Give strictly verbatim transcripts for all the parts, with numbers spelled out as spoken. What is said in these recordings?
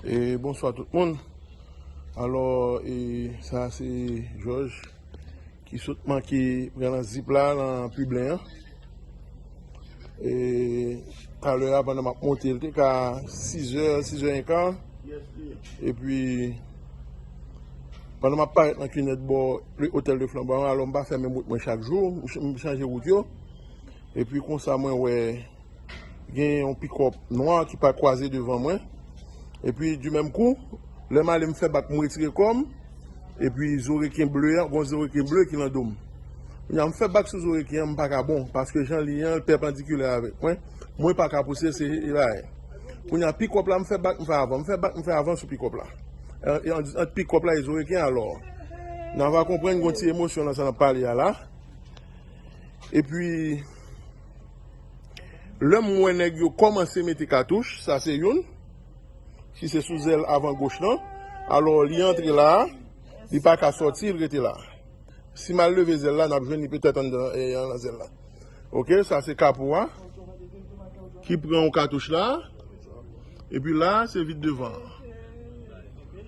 E bonswa tout moun. Alò, e sa se Jòj ki sot manke pran nan zip la, nan Piblen an. E talè a, pandan m ap monte, l te ka sizè, sizè enka. Epi, pandan m ap parèt nan kinèt bò le Hôtel de Flamboyant, alò m pa fè menm wout mwen chak jou, m ch-, m chanje wout yo. Epi konsa mwen wè gen yon pikòp nwa ki pa kwaze devan mwen. Epi di menm kou, lè m ale m fè bak, m retire kò m. Epi zoreken ble a, gon zoreken ble ki nan do m. Kounye a m fè bak sou zoreken an, m pa ka bon, paske jan li an, l pèpandikilè avèk mwen. Mwen pa ka pouse, se la. Kounye a pikòp la, m fè bak, m fè avan, m fè bak, m fè avan sou pikòp la. E, e, ant, ant pikòp la e zoreken, alò n a va konprann gon ti emosyon nan sa n ap pale a la. Epi, lè m wè nèg yo kòmanse mete katouch, sa se youn. Si se sou zèl avan goch lan, alò li antre la, li pa ka sòti, li rete la. Si m al leve zèl la, n ap jwenn li petèt anndan, e, anndan zèl la. Oke, sa se kapo a ki pran yon katouch la. Epi la, se vit devan.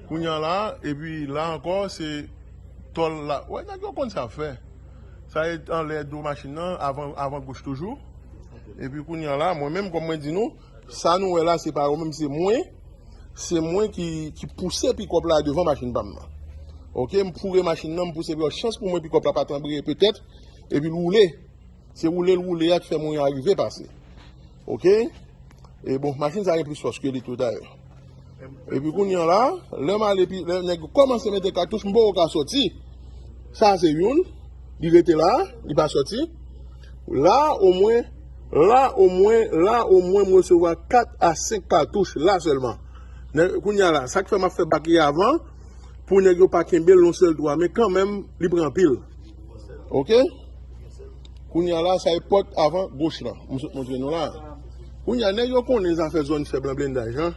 Kounye a la, epi la ankò, se tòl la. Wè, nèg yo konn sa fè. Sa e anlè do machin nan, avan, avan goch toujou. Epi kounye a la, mwen menm, kòm mwen di nou, sa nou wè la, se pa yo menm, se mwen. Se mwen ki, ki pouse pikòp la devan machin pa m nan. Oke, m foure machin nan, m pouse, chans pou mwen, pikòp la pa t anbreye petèt, epi l woule. Se woule l woule a ki fè mwen arive pase. Oke? E bon, machin sa gen plis fòs ke li tou dayè. Epi kounye a la, lè m ale, epi lè nèg yo kòmanse mete katouch, m poko ka sòti. Sa se youn, li rete la, li pa sòti. La, omwen, la, omwen, la, omwen, m resevwa kat a senk katouch, la sèlman. Nè-, kounye a la, sa k fè m ap fè bak li avan, pou nèg yo pa kenbe l yon sèl dwa, men kanmenm, li pran anpil. Oke? Kounye a la, sa e pòt avan goch lan. M sot montre nou la. Kounye a, nèg yo konnen zafè zòn fèb lan blendaj, an.